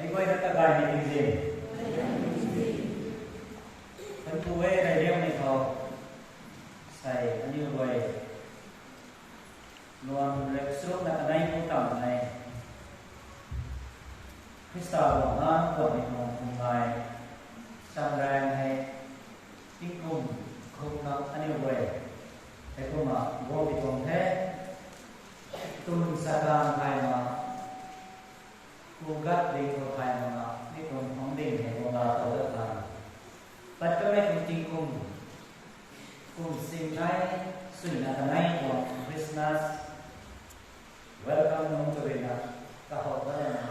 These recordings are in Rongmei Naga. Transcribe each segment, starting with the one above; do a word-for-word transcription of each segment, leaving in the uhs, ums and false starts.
Guayna ta gaymei tingzin. Thank you e, rey liangmei khou. Sei aniu guay luan rek srukna kanei pu tam nei. Khrista guang na kuanmei tuang pumei. Samrang hei tingkum khumna aniu guay. Hei kumna guang di tuang the. Tun satan thay ma. Kugat ding khou thay ma, mi tuang phang ding hei guang la tou dat tha. Pat kamei tuang tingkum, kum sing nai, suina kanei tuang Christmas, welcome nung tu rina, kahou ta lana,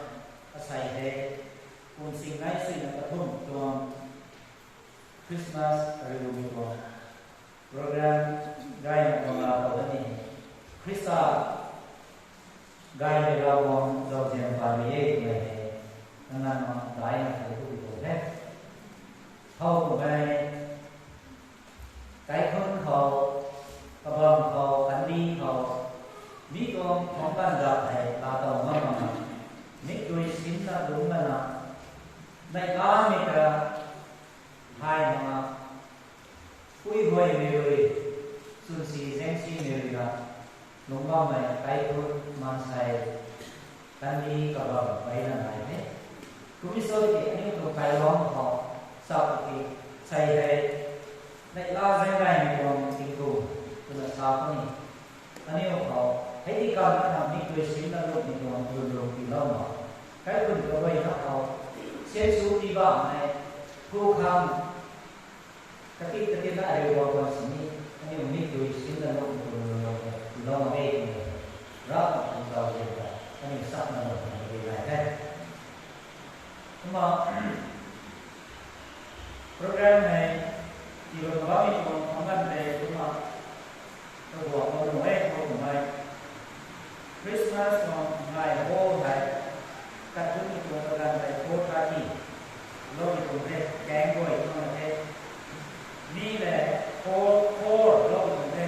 asei hei, kum sing nai suina kathum tuang Christmas ariu tuang program gayna tuang la tou dat ni. Khrista gaymei Ravguangc zauzian pamei e twmei hei, nangna ma daina khat tu tuang the. How twmei, kaikhun khou, kabam khou, kandi khou, mi tuang thangc kan zat hei la tou ngam mak na, mi tui simna lungc lana, nai kamei ta, thay mak na, pui huaymei rui, chwnsi zaengsimei rui na, lungc bammei kaikhun maansei, kandi kabam peyna nai the. Kum e sw ki aniu tuang kailuangc khou, sa ki, sei hei, neihla zaeng gaymei tuang tingkum, twna sa puni. Aniu khou, hei di kam na mi tui simna lungmei tuang lun lung tiilou ma. Kaikhun kaguayna khou, siansu tii bammei, phu khang, kati kati na ariu guang guang sini, aniu mi tui simna lungmei tuang lun lung tiilou mak e twmei. Ravguangc tuang zauzian ta, aniu sakna lung khang kati nai the. Kumna, program hei, tiilou bammei tuang thangc kan tei kumna, kaguang khou nuh e khou twmei, Christmas tuang ngai hall hei, kat dunmei tuang kaganv tei four thirty, loumei tuang the, kaeng guay tuang the, mi le four, four loumei tuang the,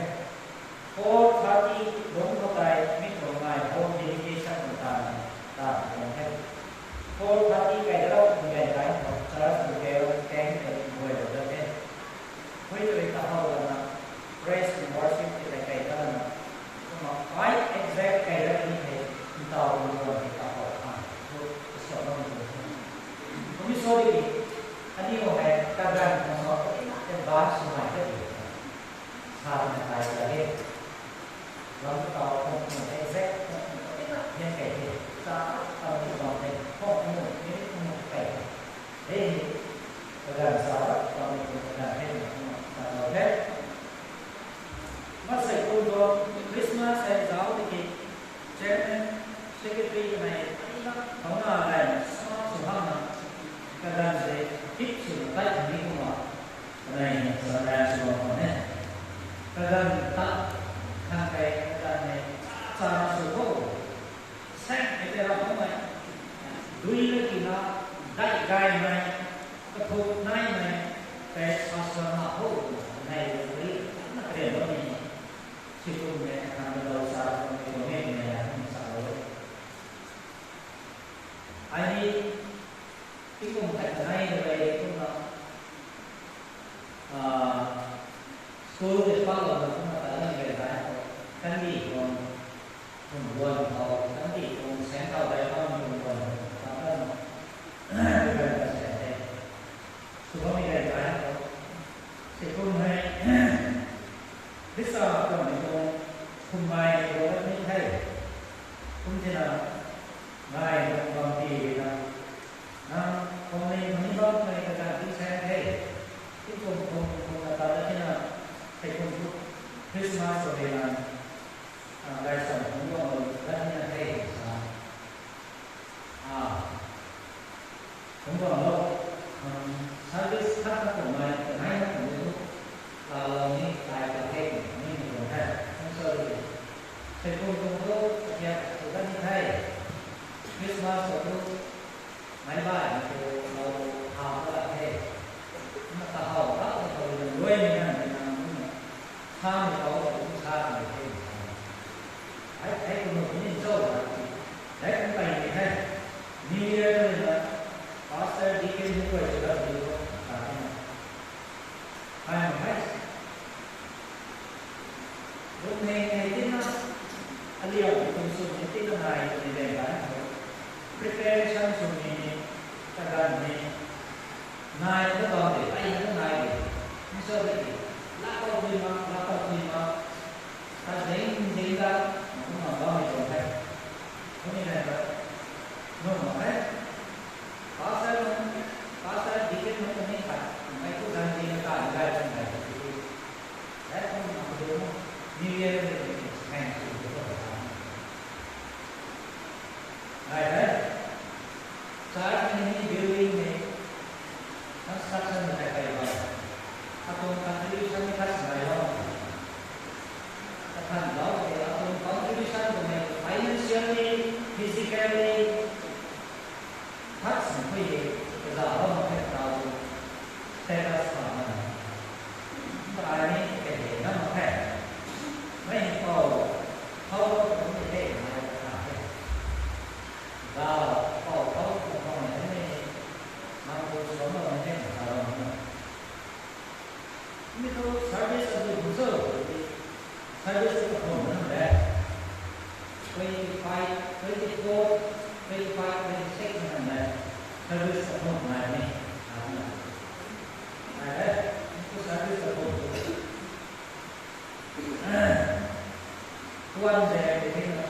four thirty lungc khou tei mi tuang ngai hall dedication tuang taanv, taanv tuang the. Four thirty kai da lou tuang ganv tei khou church tuang gate kaeng tei guay lou dat the. Hui tei kahou lana, praise and worship tei kai kai da lana, kumna five exact kai da ni hei, ntau tuang guay hei kahou khang, thu, kasuan bammei tuang the. Kum e sw ki, aniu hei kaganv khou so, advance swmei ka di. Sa na kai ta e. Lam tau khou exact khou ina hian kai the. Sa tau ni bam the. Khou khou ni khou kai the. Hei, kaganv sa tau ni khou kaganv the na khou sa tau the. Maansei kum tuang Christmas hei zauc tiki, chairman, secretary kanei, kauna gay, sa sw hang na, kaganv tei, tip swna kai khang ni kumna, kanei, sa na sw bam khang e. Kaganv ta, khang kai, kaganv hei, cha cha sw kho. Saeng hei tei ra bammei, dui na tina, dai gaymei, kathuk naimei, tei sa sw na kho, kanei, kanei, na karen bammei ni. Sikum mei khang kalou sa, kum mei tuang mei mei na kum sa lou e. Ai ni, tingkum khat kanei na rey kumna, school tei palouna kumna ta lan rey dai khou, kandi tuang, kum guan khou, kandi tuang saeng thau dai khou kum guan khou, ta lan, kum guan ta saeng the. Sw bammei gay kai khou. Sikum hei, Khrista kuanmei tuang, kummei tuang ni the. Kum tina, ngai tuang bam ti na. Nang, kummei tuang ni bammei kaganv ti saeng the. Tingkum kum kum na ta da tina, hei kum tu, Christmas tuang hei na, gaysan kum guang lou da tina the, sa. Kum guang lou, service khat na kummei, kanei na kummei tu, laalou ni, tai ta the, ni ni tuang the, kum sa di. Sei kum kum tu, katia tu da ni the. Christmas khou tu, meic baihmei tu lou ha ta la the. Na kahou ta, kahou na luaimei nang, nang, nang, samei khou, kum sa ni the. Hei, hei kum ni cho la, hei kum kai ni the. New Year ni na, Ai, mak khe. Lungning hei tina, aliu tuang sw ni tina nai twmei bang kan khou. Preparation sw ni ni, kaganv ni. Nai na bam de, ai na nai de. Ni sa de, la tau tui ma, la tau tui ma. Ta zing zing da, ma kum ma bam ni tuang the. Kum ni nai ta, no mak khe. Pastor nunc, pastor, deacon nunc ta ni khat, mei tu zan di na ta ni gay kan gay ta ti. That one, uh, New Year, uh, thank you. Right, right? Church ni, building ni, construction ni kai kai ba. Atuang contribution ni khat sinai lo. Kathan lo, atuang contribution tu ni financially, physically, Khat sini pui hei, kazauh bam mak khe tau, status khou na. Pai ni kahei na mak khe. Mei hei pou, pou lou kum ni hei na kha hei. Zauh, pou, pou kum ni hei ni, mang pu suam lou ni hei na kha lou na. Mi tu service azu hu cho, service azu hu na le. Twenty-five, twenty-four, twenty-five, twenty-six na le. Service azu nai ni. Nai le. Mi tu service azu hu. Tuan de, de ni na.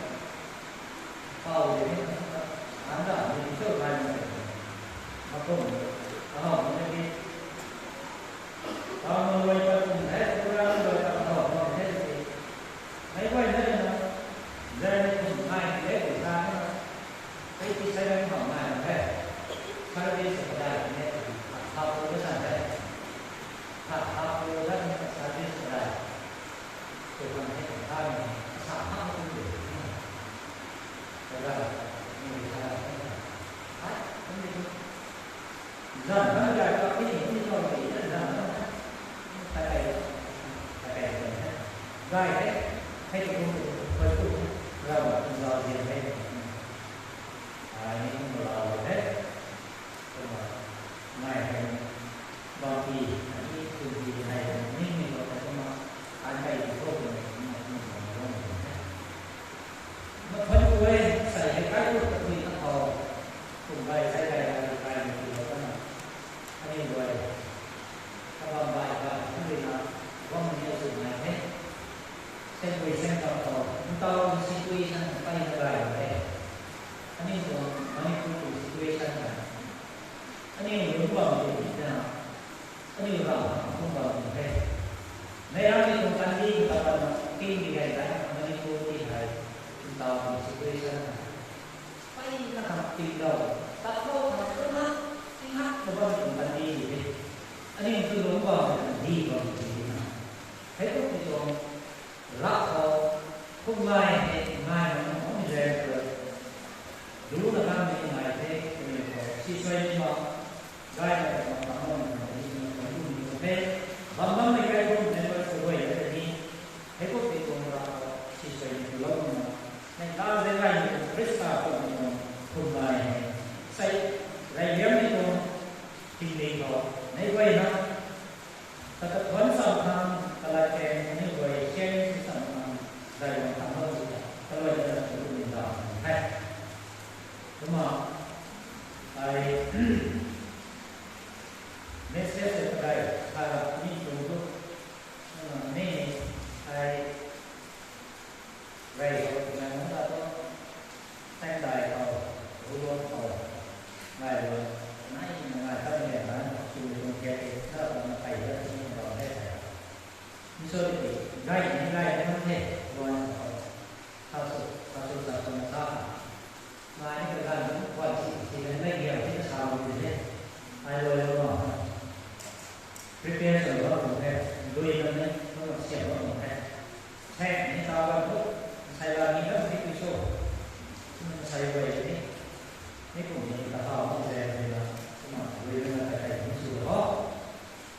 Pau de ni na. Anda, mi tu nai ni. Akum, ahau ni. Tau na luai pat kum the, program luai pat khou bam the si. Mei guay na na, zan ni kum nai the, sa na. Ei ti sa na bam nai the. Service sa dai ne, khat khat pu sa the. Khat khat pu sa ni service sa dai. Tu kan the kan sa ni, sa khat pu de. Program ni sa na. Ai, kan ni. Zan na gay ka ni, ni tau ni, zan na. Takai, takai, takai. Gay the, hei tu kum, hei tu, raw, zau zian the. Ai, ni kum lau the. Kum nai the. Bam ti, ni kum ti nai the. Ni ni lo the kum, an kai ti ko kum, kum, kum, kum, kum. Maphan ku e, sai hei kai ku ta tui ta khou. Kum bai sai kai bai kai ni tui lo ta na. Ani guay. Kabam bai bai, ani na, guang ni azu nai the. Sen gui sen bam khou, ntau situation pai na gay the. Ani tuang Manipur tuang situation na. Ani lungc bam tei na. Ani ram kum bam tei the. Mei ram ni tuang kandi ta bam na, king di gay ta, Manipur ti hei, ntau tuang situation na. Pai na khang ting dau, tat lou khang tu na, ting hak na bam tuang kandi di the. Ani tu lungc bam tei kandi bam tei na. Hei tu ti tuang, Rak khou, kum ngai hei, ngai nunc nunc zaeng khou, lu na kan ni ngai the, kaniw khou, si suai ni ma, gay na kan ma, kan ma, kan ma, kan ma, kan ma, kan ma, the, bam bam ni kai kum, members khou guay na ni, hei kum ti tuang rak khou, si suai ni lou na, nai ta zaeng ngai ni tuang, Khrista tuang ni tuang, kum ngai hei, sai, rai liam ni tuang, ting ni khou, nai guay na, Kata thuan sam khang, kalat keng, kaniw guay share si sam khang, zay bam khang lou si ta, kaluai ta na tu ni da, hei. Kumna, ai, message se pagai, kha ni tuang tu, kumna ni, ai, Rey khou twmei nunc ta tu, tang dai khou, ru luan khou, ngai luan, nai na ngai ta ni na, twmei tuang kiat e, na bam na kai ta ni bam the. Mi so di, ngai ni ngai ni bam the, luan khou, thau su, thau su sa su na sa. Ngai ni kaganv nunc khwan si, si na nai giam si na sa lu di the. Ai luai luan. Prepare sw bam tuang the, lui na ni, kumna siam bam tuang the. Thek ni ta bam thu, sai la ni lam ni tui cho. Kumna sai guay ni, ni kum ni ta hau ni ze ni la, kumna lui na ta kai ni sw ho.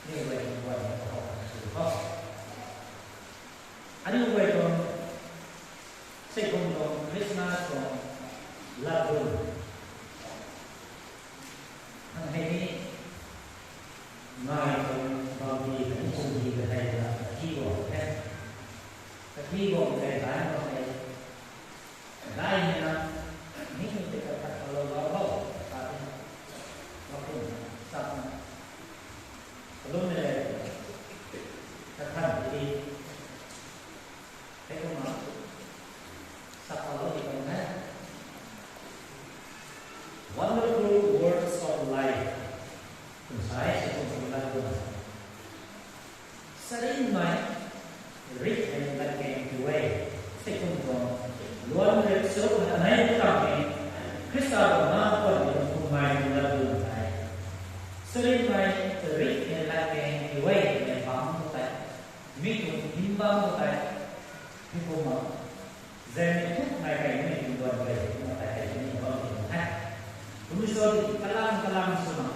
Ni guay ni guay ni ta hau ni sw ho. Aniu guay tuang, sei kum tuang, Christmas tuang, lat bun. Hang hei ni, Ngai tuang bambi khatni chumbi kathei na kathi guang the. Kathi guang tei dai mak tei, dai ni na, mi tei khat khat lou lou ho, sa ti na, mak kum na, sa na, kalum ni le, kathan ti, hei kumna, sa pa lou ti kan the. Wonderful words of life. Kum sai, sa kum kum lat kum. Sarinmei rik hei latkaeng ti e. Sei kum tuang luan rip suk na kanei bu tang e. Khrista tuang na kuan ni tuang kum ngai tuang lat kum tei. Sarinmei rik hei latkaeng ti e, mei bam tu tei. Mi tuang hym bam tu tei. Hei kumna. Zan ni thuk ngai kai ni tuang luan rip na tei kai ni bam ti tuang the. Kum ni so ti kalam kalam swna.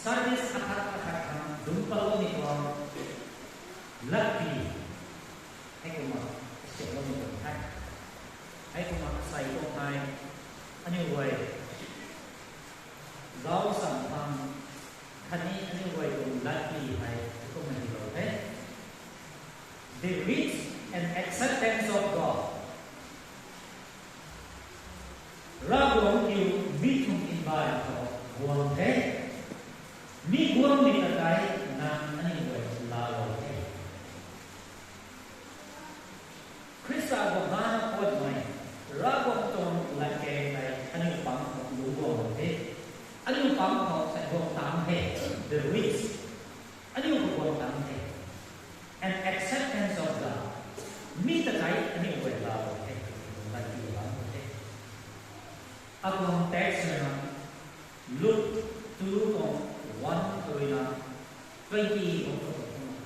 Service akhat akhat khang dungc palou ni tuang. Latpi, hei kumna, siamlou ni tuang the. Hei kumna, asei tuang hei, aniu guay, zauc sam thang, khatni aniu guay tuang latpi hei, hei kumna hylou the. The reach and acceptance of God. Ravguangc kiu mi tuang invite khou guang the. Mi guangmei ta tei nang aniu guay laalou the. Khrista guang na kuanmei, Ravguangc tuang latkaeng tei aniu pang khou lungc guang the. Aniu pang khou sei guang tang the. The reach. Aniu khou guang tang the. And acceptance of God. Mi ta tei aniu guay laalou the. Latpi bam the. Atuang text na Luke two tuang one to na twenty tuang tu kumna.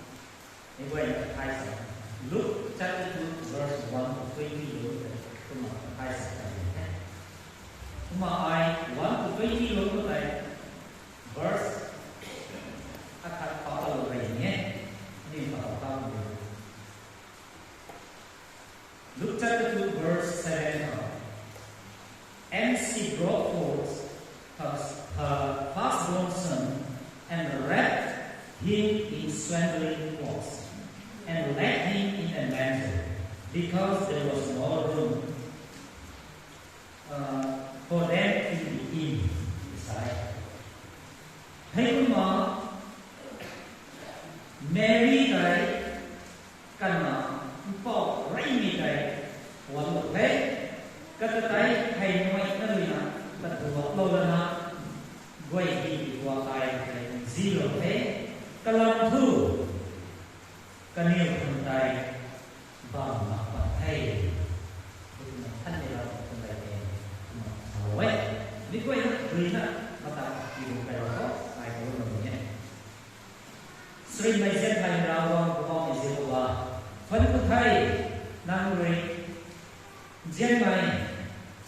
Ni guay na kathai sa. Luke chapter two verse one to twenty tuang tu kumna kathai sa. Kumna ai one to twenty tuang tu tei verse akhat pa lou rei ni e. Ni pa pa lou. Luke chapter two verse seven. And she brought forth her, her firstborn son, and wrapped him in swaddling clothes, and laid him in a manger, because there was no room, uh, for them in the inn. Hei kumna Mary tei kana mpouh reymei tei puanlou the. Kata tei hei nuai na luina kaduaklou lana guay hi tua kai tei nzilou the. Kalam thu kaniw khang tei bam mak pat the. Kumna than ni ra kumna tei kumna salou e. Mi guay na rui na mata ki bu kai ra tho ai ko na ni e. Srimei zian thei Ravguangc Poubauhmei Jehova, thuanc ku the, nang rui nzianmei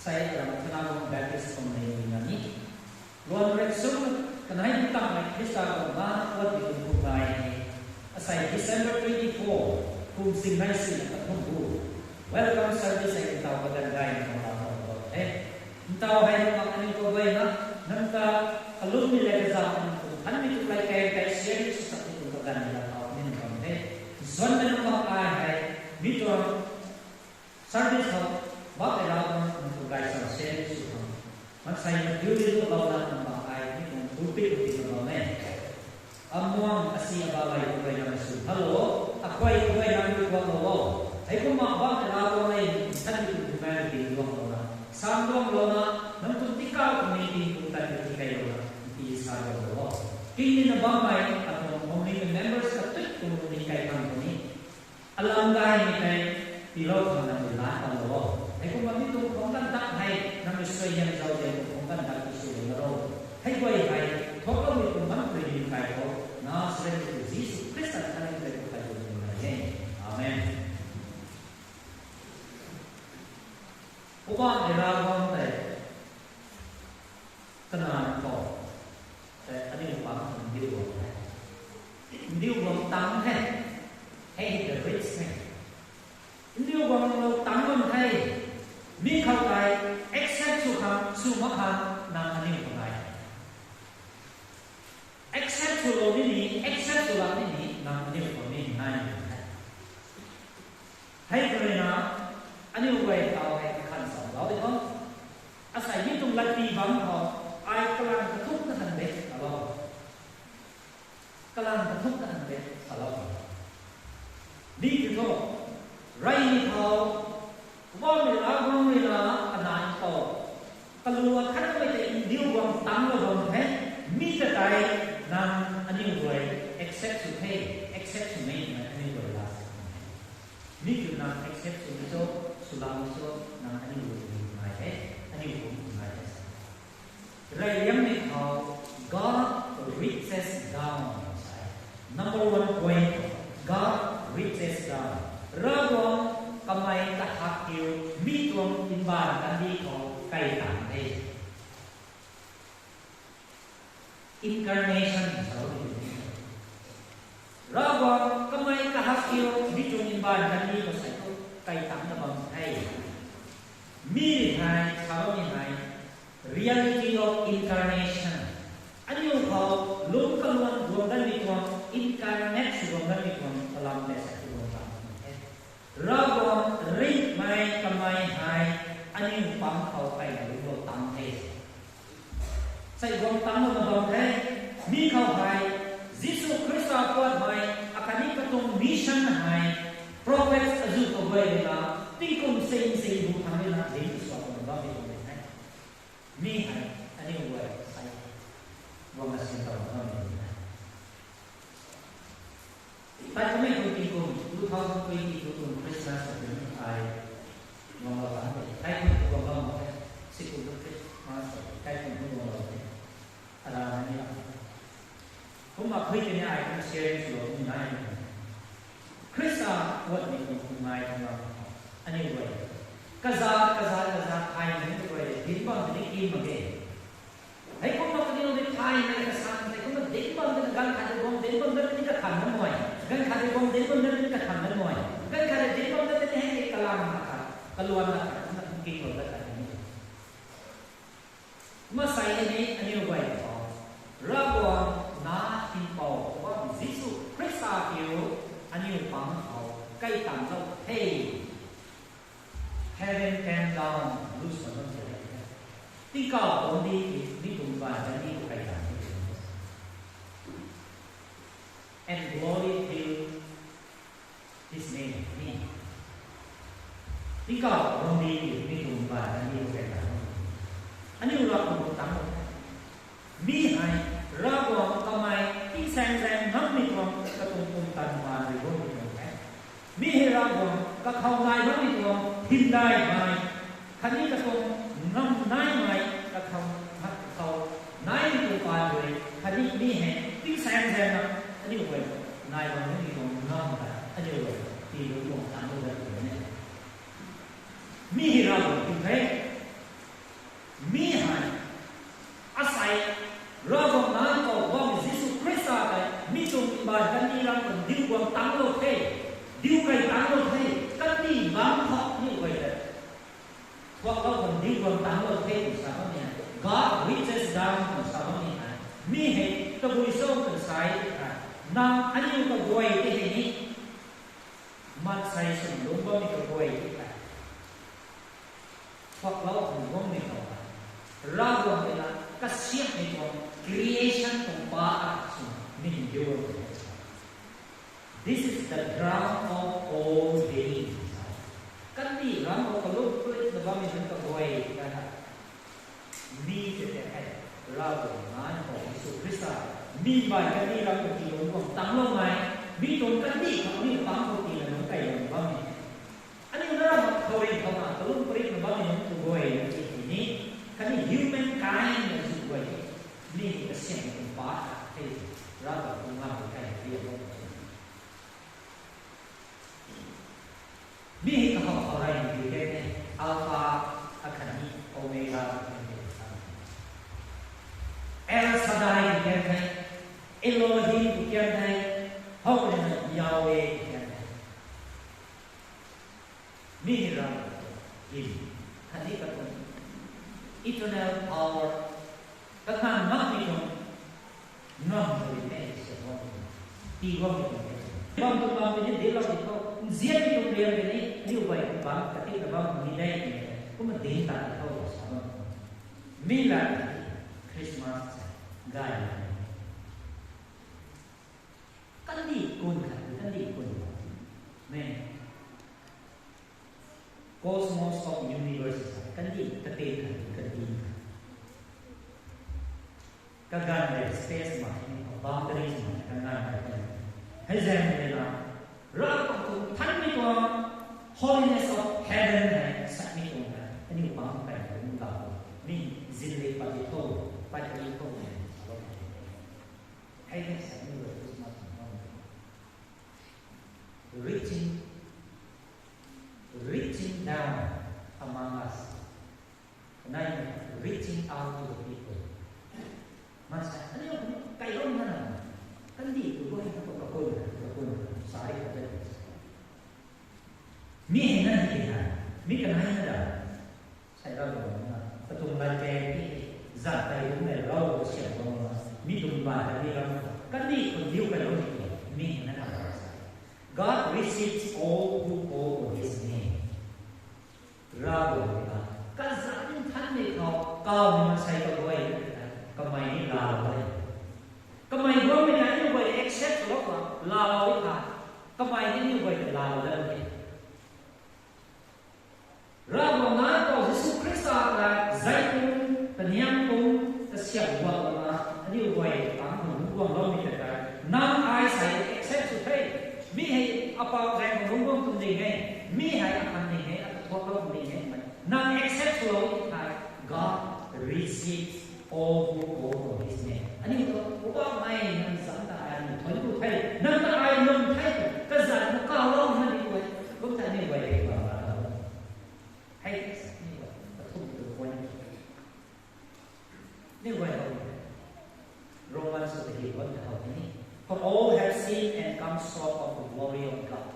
sei aram Kanac Baptist Convention na ni luan rip suk kanei bu tangmei Khrista tuang na kuat ni tuang kum ngai ni, asei December twenty-four, kum singnei sina kathumh bu welcome service hei ntaw kaganv gay na lam lam the. Ntaw hei nang mak aniu khou guayna, nang ta kalum ni le kazauh nang tuang thanmei tu lai kang kai share sw sak ni tuang kaganv ni lam lam ni nang bam the. Nsuan na nang mak ai hei mi tuang service khou bak e lau nang tuang gaychamv share sw khang, mansei na diu ni tu lou na nang mak ai mi tuang pulpit khou ti na bam e. Amuang asi aba lei tu guay nang sw thalou o, akhuay tu guay nang rui kuaklou o. Heikumna bam e lau lei, nthanmei tu humanity luanglouna, sam luanglouna, nang tuang tikau community tuang tat tu tikeilouna, nti sa luanglou o. King ni na bammei atuang family members katut tuang ni kai khang tu ni alam gaymei tei tiilou khang nang rui lat kan lo. Heikumna mi tuang khang kan tat hei nang rui suaihiam zauzian tuang khang kan tat ti sw na ro. Hei guay hei thuakloumei tuang man rui ni kai khou Nazareth tu Jisu Khrista tharin tei khou kai tuang ni nai e. Amen. Poubauhmei Ravguangc tei kanac khou tei aniu pang khou ndiu guang the. Ndiu guang tang the. Hei the rich the. Ndiu guanglou tang bam the. Mi khou tei accept sw khang sw mak khang nang aniu khou nai. Accept swlou ni ni, accept Aniu guay tau hei khan sa lou de tho. Asei mi tuang latpi bam khou, ai kalang kathuk na han de, alo. Kalang kathuk na han de, alo. Ni kiu tho, rey ni khou, Poubauhmei Ravguangc rui na, kanai khou, kalua khatmei tei ndiu guang tangclou bam the, mi ta tei nang aniu guay accept sw the, accept sw mei na aniu guay la sw the. Mi kiu nang accept sw ni cho, swlou ni cho, nang aniu guay ni nai the, aniu guay ni nai the. Rey liangmei khou, God reaches down, sa e. Number one point, God reaches down. Ravguangc kamei kahak kiu, mi tuang mbaanv kandih khou kai tang the. Incarnation, sa e. Ravguangc kamei kahak kiu, mi tuang mbaanv kandih khou sei thu, kai tangcna bam the. Mi hei, sa bammei hei, reality of incarnation. Aniu khou lungc kaluan guang danmei tuang, incarnate sw guang danmei tuang, kalam le sa tu guang tang the. Ravguangc ringhmei kamei hei, aniu pang khou kaina lungclou tang the. Sei guang tangclouna bam the, mi khou hei, Jisu Khrista puatmei, akhatni katuang mission hei, prophets azuh kaguay rui na, tingkum sing sing bu khang rui na, ding sw khou bam de tuang the. Mi hei, aniu guay sei, guang na sin tau bam de tuang the. Tei kummei tuang tingkum, two thousand twenty-two tuang Christmas khou ni ai guanglou kan de. Tei kum tu guanglou mak the, si kum tu Christmas khou, tei kum tu guanglou the. Arana ni la. Kumna khui tini ai kum sharing swlou ni nai ni. Khrista puatmei tuang kumnai tuang lam khou, aniu guay, kaza, kaza, kaza, thaymei ni guay, dinc bam tini ki mak ge. Heikumna kaniw ni thaymei kasan, heikumna dinc bam tini ganv khat rui guang dinc bam dat tini kakhang na mei. Ganv khat rui guang dinc bam dat tini kakhang na mei. Ganv khat rui dinc bam dat tini hei kalam na khat, kaluan na khat, kumna kum kinglou dat khat ni. Masei ni aniu guay khou, Ravguangc na Tingpouc Poubauhmei Jisu Khrista kiu, aniu pang khou, kai tangclou the. Heaven came down, lu sa bam the. Tingkauh guangcdic kiu, mi tuang mbaanv kandih khou kai tang the. And glory filled His name, ni. Tingkauh guangcdic kiu, mi tuang mbaanv kandih khou kai tang. Aniu Ravguangc tuang tang. Mi hei, Ravguangc kamei, tingsaengzaeng ngammei tuang, katuang pumtan mbaanv rui guangmei tuang the. Mi hei Ravguangc, kakhou nai bammei tuang, hymdaihmei, khatni katuang ngam naimei, kakhou, kakhou naimei tuang paan rui, khatni mi hei, tingsaengzaengna, aniu guay, nai bam nimei tuang ngam ta, aniu guay, tiilou tuang tangclou dat tuang e. Mi hei Ravguangc tuang the. Mi hei, asei, Ravguangc na khou bam Jisu Khrista tei, mi tuang mbaanv kandih lam khou ndiu guang tangclou the, ndiu kai tangclou the, kandih bam khou aniu guay tei, thuaklou khou ndiu guang tangclou the twna sa bammei hei, God reaches down twna sa bammei hei, mi hei, tabui cho twna sa e tei, nang aniu kaguay tei hei ni, maansei swn lungc bammei kaguay tei, thuaklou khou guangmei khou, Ravguangc rui na kasiamhmei tuang creation tuang pa a swn min diu. This is the ground of all beings. Kandih ram khou kalum purit na bammei nunc kaguay tei, mi tei tei hei, Ravguangc na khou Jisu Khrista, mi mbaanv kandih ram khou tiilou guang tangcloumei, mi tuang kandih khou aniu pang khou tiilou nunc kailou bammei. Aniu na ram khou ri khou na kalum purit na bammei nunc kaguay na ti ni, khatni humankind na zu guay, mi hei kasiamhmei tuang pa the, Ravguangc tuang ngam kai ri a. Mi hei kahow khou rey ni kiu kan the, Alpha akhatni Omega kiu kan the. El Shaddai kiu kan the, Elohim kiu kan the, hou rui na Yahweh kiu kan the. Mi hei Ravguangc hym, khatni katuang eternal power, kakhang makmei tuang ngam rui ni sa bam, tii guangmei tuang the. Bam tuang bam tei ni dinclou di tho. Nzianmei tuang riam tei ni aniu guay bam katik na bam ni de. Kumna ding ta tho sa bam. Mi la Christmas gay. Kandih kun khat, kandih kun. Mei. Cosmos of universe, kandih katin khat, kandih khat. Kaganv le space ma, boundaries ma, kaganv le. Hei zaeng le na, Ravguangc tuang thanmei tuang, holiness of heaven hei, sakmei tuang hei, aniu bam kai tuang ga, mi zin le pat di tho, pat di tho, hei hei sakmei tuang Christmas tuang. Reaching, reaching down among us. Nai, reaching out to the people. Maansei, aniu kai lou na na. Kandih tu lou na tu kapun, kapun, sari kapun. Mi hei na ni hei, mi kanei na da. Sai rau lou na, katuang lai kai ti, zat tai lung nei rau siam lou na, mi tuang bai ta ni rau, kandih tu diu kai lou ni, mi hei na na. God receives all who call on his name. Ravguangc na, kazanc thanmei khou, kaw maansei kaguay, kamei ni laalou e. Kamei guangmei na aniu guay accept lou khou, laalou e kha. Kamei ni aniu guay ta laalou dat e. Ravguangc na khou Jisu Khrista ta zai kum, kaniang kum, kasiam guang na, aniu guay tang khou lungc guang loumei ta tei, nang ai sei accept sw the. Mi hei apau zaeng khou lungc guang tuang ding e, mi hei akhang ding e, ata thuak lou tuang ding e, nang accept sw lou thei, God receives all who call on his name. Aniu ta, Poubauhmei, nang zanc ta ai nang thuanc ku the, nang ta ai lung the, kazanc na kaw lou na ni guay, kum ta ni guay hei bam la lou. Hei, ni guay, kathumh tu point. Ni guay hou. Romans tu hei guay ta hou ni. For all have sinned and come short of the glory of God.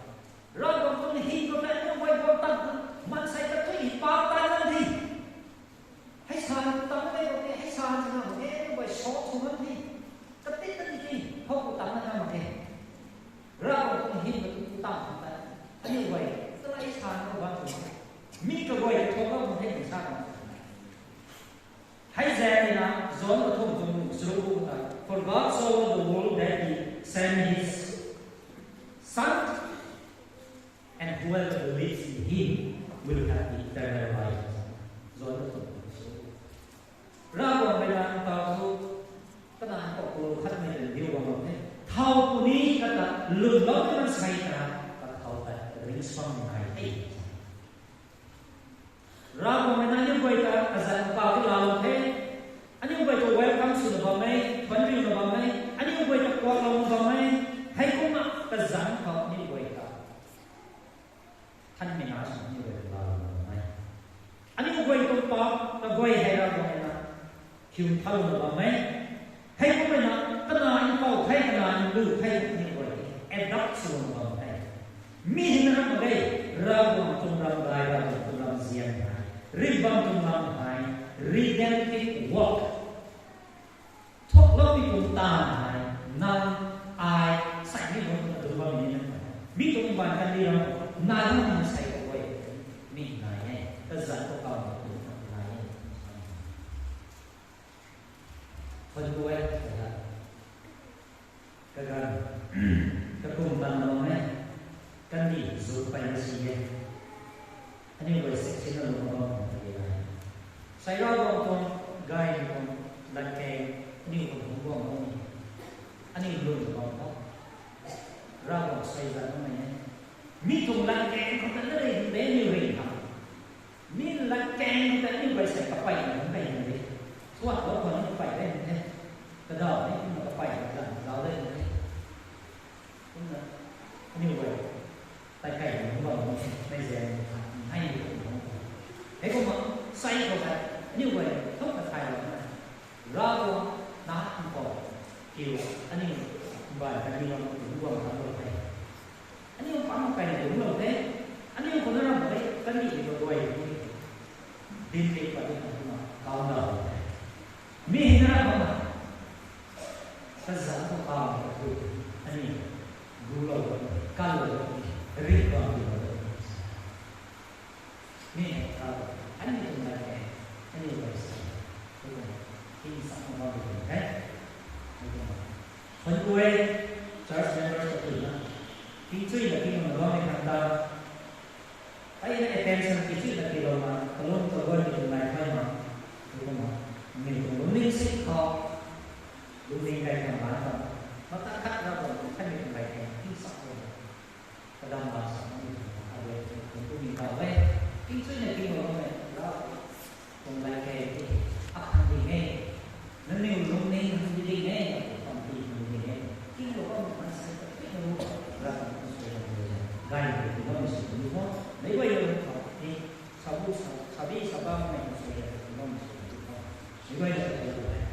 Ravguangc tuang hei tu ta ni guay guang tan tu, maansei kathui hei pau tan lan the. Hei sa tu tang mei tu the, hei sa tu na mak e, ni guay short sw lan the. Katik katik the, hou ku tang na mak e. Ravguangc tuang hei tu tang ta, aniu guay, ta hei sa tu bam tu. Mi kaguay thu bam the, mi sa tu. Hei zaeng na, John kathumh tuang charuk ta, For God so loved the world that he sent his Son, and whoever believes in him will have eternal life. John kathumh tuang charuk. Ravguangc mei na tau thu, kanac khou ku khatmei tei diu bam the. Thau puni kata lwnlou na sei ta, kathau ta ringcsuang nai the. Ravguangc mei na aniu guay ta kazanc kaw ti laalou the. Aniu guay ta welcome swna bam e, thuanc riuna bam e, aniu guay ta kuaklou bam e. Heikumna kazanc khou aniu guay ta thanmei na sw aniu guay ta laalou bam e. Aniu guay tuang paap kaguay hei Ravguangc mei na thiu thau na bam e. Heikumna, kanac mpouh the, kanac nlu the, aniu guay adopt sw na bam the. Mi hei na ram mak ge, Ravguangc tuang ram gay, Ravguangc tuang ram zian hei, ringhbam tuang lam hei, redemptive work. Thuakloumei tuang taanv hei, nang, ai, sei ni guang tuang tuang bammei ni na. Mi tuang mbaanv kandih ram, nai na sei kaguay, mi nai e, kazanc khou kaw na tuang nai e. Thuanc ku e, kaganv, kakum tan na bam e, kandih zuk peyna si e. Aniu guay section na lung bam tuang ta e. Sei Ravguangc tuang gay tuang latkaeng, aniu khou lungc guang bam e. Aniu lung bam bam. Ravguangc sei zan bam e. Mi tuang latkaeng khou ta na ring de, aniu ring ha. Mi latkaeng khou ta aniu guay sei kapey na bam de. Thuanc lou khou ni kapey de the. Kadaw ni kumna kapey na zan zauc de the. Kumna aniu guay tei kai lungc bam ni, mei zaeng hei ni lungc bam. Heikumna sei khou tei aniu guay thuk na thaylou na, Ravguangc na mpouh kiu, aniu mbaanv kandih ram lungc guang tan lou the. Aniu pam kai lungclou the. Aniu khou na ram de, kandih kaguay dinc pat di na kumna kaw na lou the. Mi hei na ram mak na, kazanc khou kaw na kathu, aniu gulou, kanlou, Ri bam di bam. Mi hei tha, aniu tuang lat e, aniu lat sa. Tukum, king sa ma bam di bam e. Tukum. Khun kuay, church members ka tuna. King chui na king na bam e khang ta. Ai na attention ki chui na ki bam na, kalum kaguan di tuang lat khai ma. Tukum ma. Mi tuang lungning si khou. Lungning kai khang lat ta. Mata khat ra bam, khat mi tuang lat e, king sa bam. Kadam bam sa ni, a rui ni kum kum ni tau e. King chui na king bam e, la, kum lai kei ti, akhang di e. Nangniw lungning hang di di e, kum ti hang di e. King lo bam hang sa ti na lu, la bam hang sui bam di e. Gay di bam sui di mo. Mei guay lo bam ni, sabu sa, sabi sabam mei hang sui bam sui di mo. Mei guay lo bam di e.